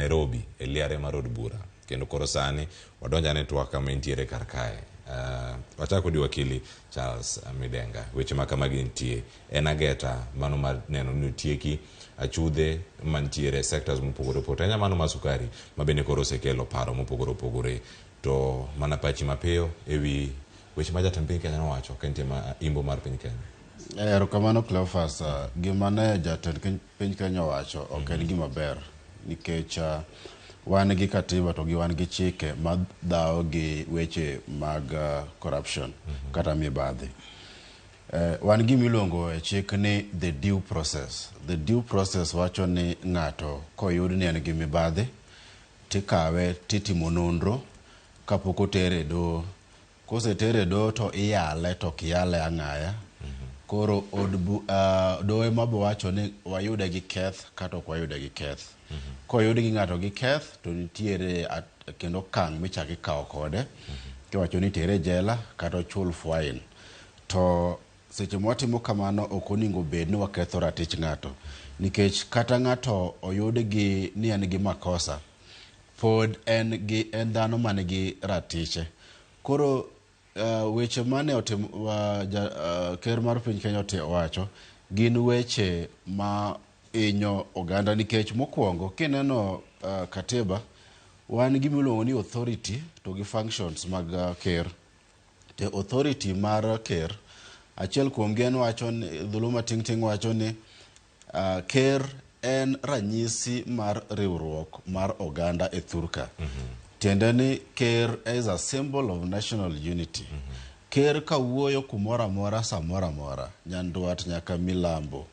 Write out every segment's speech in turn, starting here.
Nairobi e liare mar od bura. Kendo koro sani wadonjo ane twak kama entiere kar kae. Wachak kodi wakili Charles Midenga. Weche ma kamagi nitie. En ageta mano mar neno ni otieki achudhe mantiere e sectors mopogore opogore. Ahinya mano mar sukari ma bende koro osekelo paro mopogore opogore. To mana pachi mapiyo ewi weche ma jatend piny Kenya nowacho ka entie ma imbo mar piny Kenya. Erokamano Cleophas, gima ne jatend piny Kenya owacho ok en gima ber nikech wan gi katiba to gi wan gi chike ma dhawo gi weche mag corruption kata mibadhi. Wan gima iluongo e chik ni the due process. The due process wacho ni ng'ato koyud ni en gi mibadhi tikawe titimo nonro kapok otere e doho. Kosetere e doho to iyale to ok yale ang'aya. Koro od bu, doho ema bo wacho ni wayude gi keth kata ok wayude gi keth. Koyud gi ng'ato gi keth to nitiere at, kendo okang' michak ikawo kode. Kiwacho ni tere e jela kata ochul fine. To seche mwatimo kamano ok onego bed ni waketho ratich ng'ato. Nikech kata ng'ato oyud gi ni en gi makosa, pod en gi en dhano man gi ratiche. Koro weche mane otim, ja, ker mar piny Kenya owacho gin weche ma hinyo oganda nikech mokwongo kineno katiba wan gima iluongo ni authority to gi functions mag ker. To authority mar ker achiel kuom gi en wacho ni dholuo mating' ting' wacho ni ker en ranyisi mar riwruok mar oganda e thurka. Tiende ni ker is a symbol of national unity. Ker kawuoyo kumoro amora samoro amora, nyandwat nyaka milambo,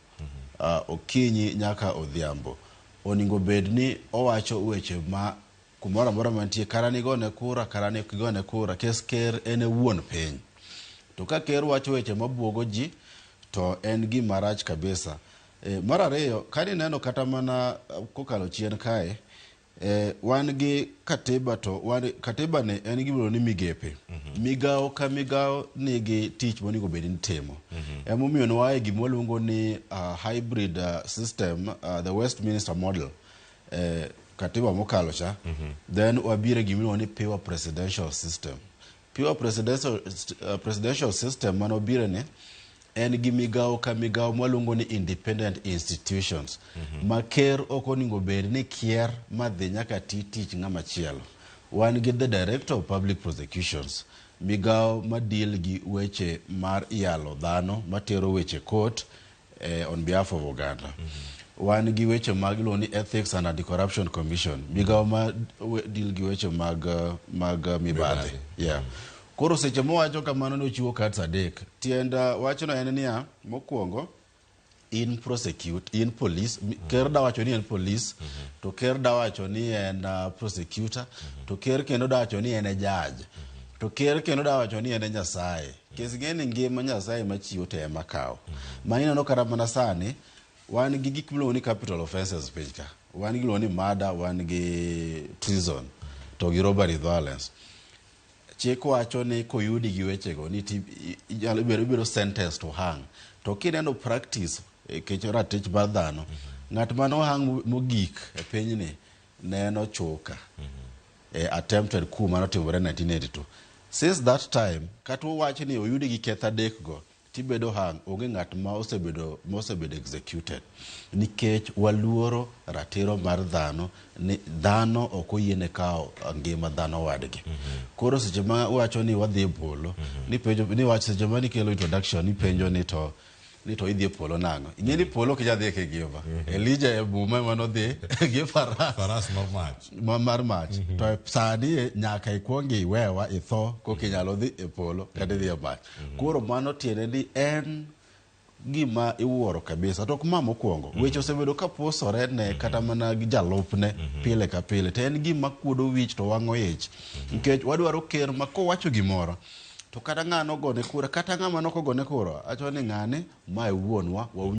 okinyi nyaka odhiambo, onego bed ni owacho weche ma kumoro amora mantie kara nigone kura kara ne ok igone kura kes ker en e wuon piny. To ka ker wacho weche mabuogo ji to en gima rach kabisa. Mar ariyo, kanineno kata mana kokalo chien kae, wan gi katiba to wan, katiba ni en gima ni migepe. Migawo ka migawo nigi tich monego bed ni timo. Emomiyo ne wae gima waluongo ni hybrid system, the Westminster model. Katiba mokalo cha, then wabiro e gima iluongo ni pure presidential system. Pure presidential system manobiro ni en gi migawo ka migawo mwaluongo ni independent institutions ma ker ok onego bed ni kier madhi nyaka ti tich ng'ama chielo. Wan gi the director of public prosecutions, migawo ma deal gi weche mar yalo dhano matero weche court on behalf of oganda. Wan gi weche mag iluongo ni Ethics and Anti-Corruption Commission, migawo ma deal gi weche mag mibadhi. Yeah. Koro seche mowacho kamano ni ochiwo cards adek. Tiend wachno en niya, mokwongo in prosecute, in police, ker dawacho ni en police, to ker dawacho ni en prosecutor, to ker kendo dawacho ni en e judge, to ker kendo dawacho ni en e Nyasaye. Kes ng'e ni ngima Nyasaye machiwo to ema kawo. Ma ineno kata mana sani, wan gi gik miluongo ni capital offences piny ka. Wan gi iluongo ni murder, wan gi treason, to gi robbery violence. Chik wacho ni koyudi gi wechego ni inyalo ibedo sentenced to hang. To kineno practice kech ratich mar dhano, ng'at mane ohang mogik e pinyni ne en Ochuka. E attempted coup manotimore 1982. Since that time, kata wawach ni oyudi gi keth adek go, tibedo hang, onge ng'at ma osebedo executed. Nikech waluoro ratiro mar dhano, ni dhano ok oyiene kawo ngima dhano wadgi. Koro seche ma wacho ni wadhi e polo, ni penjo ni wach seche ma nikelo introduction ni penjo ni to idhi e polo nang'o? Ing'e ni polo ok inyal dhiye kigima. Elijah e muma ema nodhi gi faras. Faras mar mach. Ma mar mach. To sani nyaka ikuong iwewa itho koka inyalo dhi e polo kata idhi e mach. Koro mano tiende ni en gima iwuoro kabisa. To ok ma mokwongo. Weche osebedo ka pusore ne kata mana gi jalupne pile ka pile. To en gima kuodo wich to wang'o ich. Nikech wadwaro ker ma kowacho gimoro to kata ng'ano ogone kura kata ng'ama nok ogone kura acho ni ng'ani ma e wuonwa.